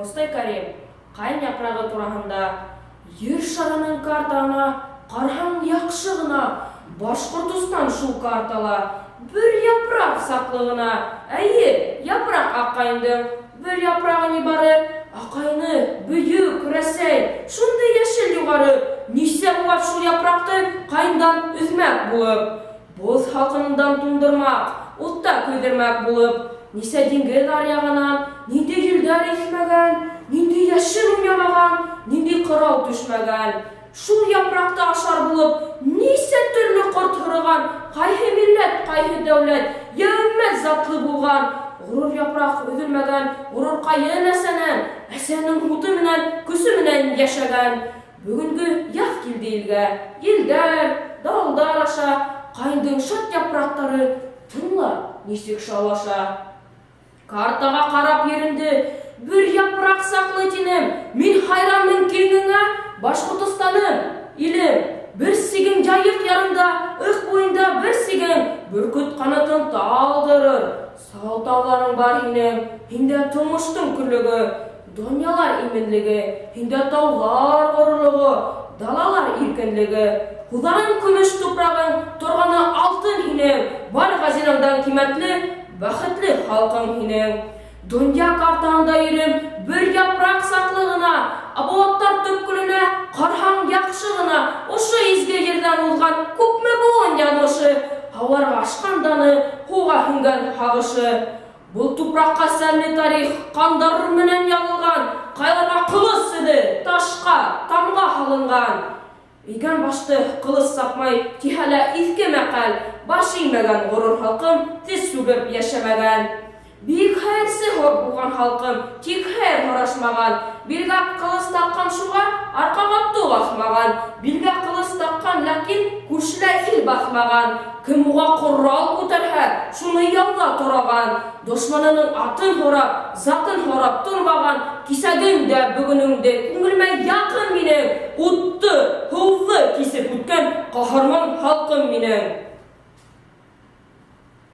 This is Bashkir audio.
Мостай Кәрим, ҡайын япрағы тураһында. Ер шарының картаһына ҡараһаң яҡшы ғына, Башҡортостан шул картала бер япраҡ саҡлы ғына. Әйе, япраҡ аҡ ҡайындың бер япрағы ни бары. Аҡ ҡайыны, бөйөк Рәсәй, шундай йәшел юғары. Нисә быуат шул япраҡты ҡайындан өҙмәк булып, Боҙ һалҡынынан туңдырмаҡ, утта көйҙөрмәк булып, Нисә диңгеҙ аръяғынан ниндәй елдәр иҫмәгән, Ниндәй йәшен уйнамаған, ниндәй ҡырау төшмәгән. Шул япраҡты ашар булып, нисә төрлө ҡорт һораған, Ҡайһы милләт, ҡайһы дәүләт, йә өммәт затлы булған. Ғорур япраҡ өҙөлмәгән, ғорур ҡайын әсәнән, Әсәнең һуты менән, көсө менән йәшәгән. Бөгөнгө яҙ килде илгә, Елдәр, дауылдар аша, Ҡайындың шат япраҡтары, Тыңла, нисек шаулаша. Картаға ҡарап ереңде Бер япраҡ саҡлы тинем, Мин хайранмын киңеңә, Башҡортостаным, илем. Бер сигең Яйыҡ ярында, Ыҡ буйында бер сигең, Бөркөт ҡанатын талдырыр, Сау тауҙарың бар һинең, Һиндә тормоштоң көрлөгө, Донъялар именлеге, Һиндә тауҙар ғорурлығы, Далалар иркенлеге. Һуҙарың көмөш тупрағың, Торғаны алтын һинең, Бар хазинаңдан ҡиммәтле, Бәхетле халҡың һинең. Донъя картаһында ирем Бер япраҡ саҡлы ғына, Абауаттар төпкөлөнә Ҡарһаң яҡшы ғына, Ошо изге ерҙән уҙған Күпме быуын яҙмышы, Һауаларға ашҡан даны, Һыуға һеңгән һағышы. Был тупраҡҡа сәмле тарих Ҡандар менән яҙылған, Ҡайҙарға ҡылыс эҙе, Ташҡа тамға һалынған. Эйгән башты ҡылыс сапмай, Тиһә лә иҫке мәҡәл, Баш эймәгән ғорур халҡым Тез сүгеп йәшәмәгән. Бик хәйерсе булған халҡым, Тик хәйер һорашмаған. Билгә ҡылыс таҡҡан шуға, Арҡаға тоҡ аҫмаған. Билгә ҡылыс таҡҡан, ләкин Күршелә ил баҫмаған. Кем уға ҡорал күтәрһә, Шуны яуҙа тураған. Дошманының атын һорап, Затын һорап тормаған. Кисәгең дә, бөгөнөң дә Күңелемә яҡын минең.